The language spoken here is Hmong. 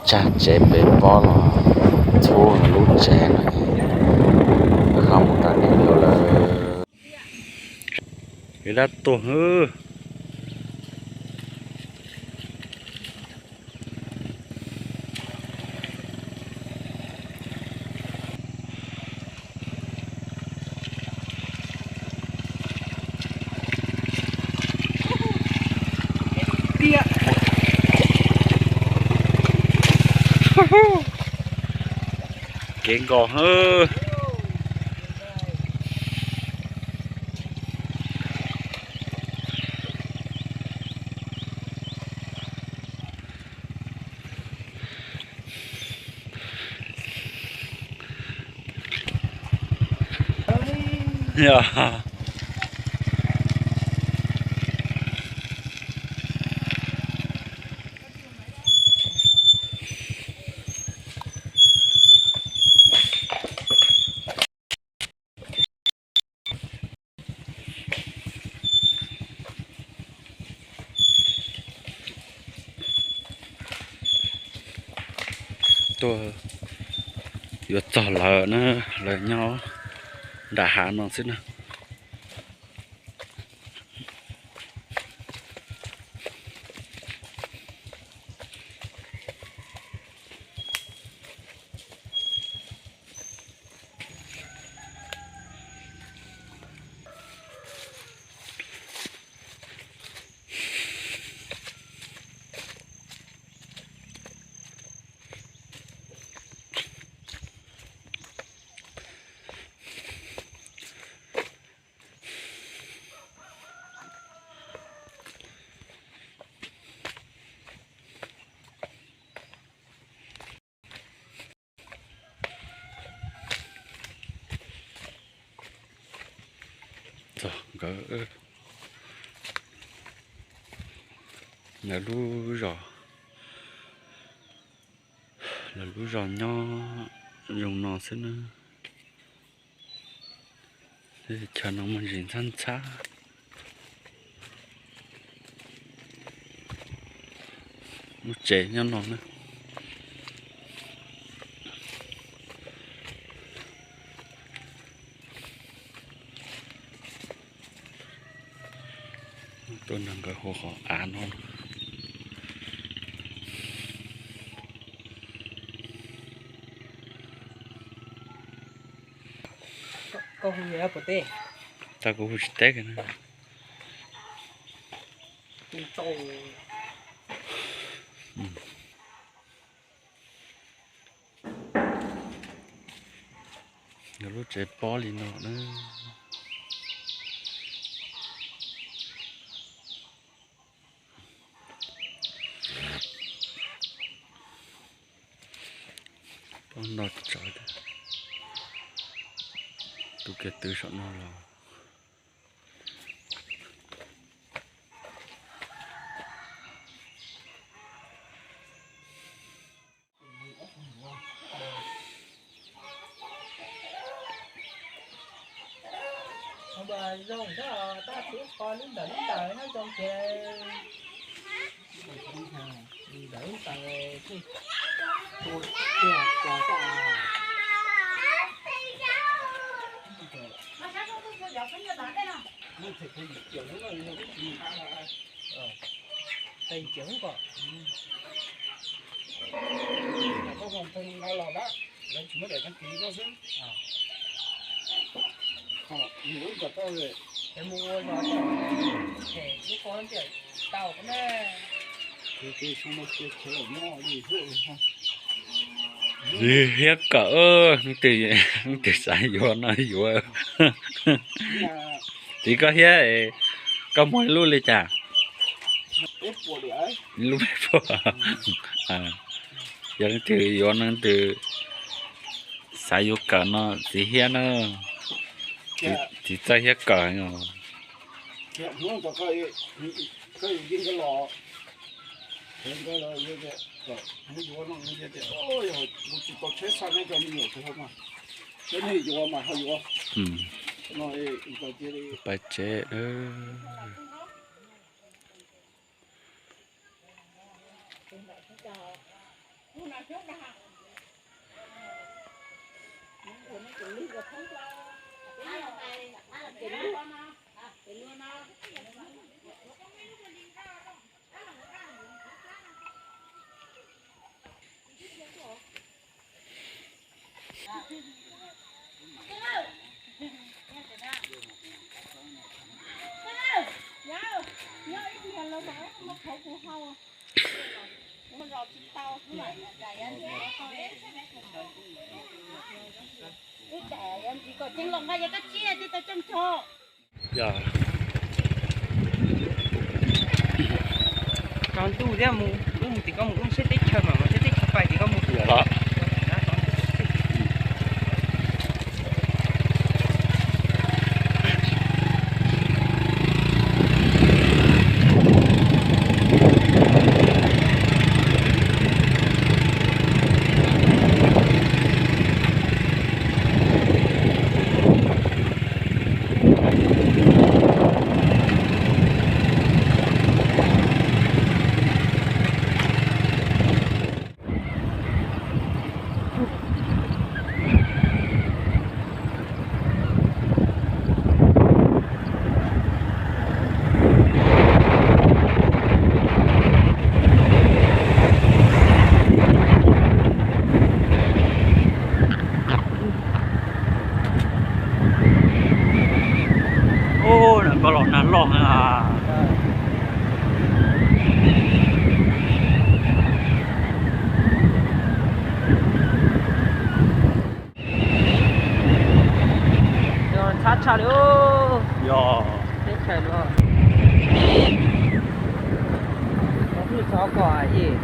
Tsag tsev pem pob los txhub lub tsev no, ho mus nram dej lawm. Dab tuag hwb. Kev nkos hwb. Tuaj yuav txog lawm na, lawv nyob nram hav no xwb na. Txog nkawd lawv lub zos, lawv lub zos nyob zoo no xwb na. Chaw no muaj ntsis ntxhab ntxhab. Lub tsev nyob no na. Tuaj nrog nkawd hu qhov av no. Tau kuv hu tsis teb kiag na. Yog lub tsev pob li no na. Pob no tso, tus kiag twv saum no los. Zoo tab tab txhib qho lub ntawm lub ntawd nyob zoo ces ntawm lub ntawd twb tua tiag tso. Tag yim ciam hnub ko, koj mus phoos no los lawm, lawv tsis muab daim tag kis koj xwb. Mus ua zog, es mus ua zog, es lub ko tias tau ko na. Txiv hiab kawm, leej twg xav yuav no yuav. Txiv koj hiab, koj muag ib lub li cas? Ib lub peb puas. Yog leej twg yuav, leej twg xav yuav kawm no txiv hiab na. Txiv txawj hiab kawm. Pais tsev. Tsaus ntuj thiab, mus lub mus tim koj mus lub seb teb chaws mas, seb teb chaws pais tim koj mus. Ub, nag koj los nag loj na. Txhab tshaj li. Yog teb chaws no. Txhob kom yej.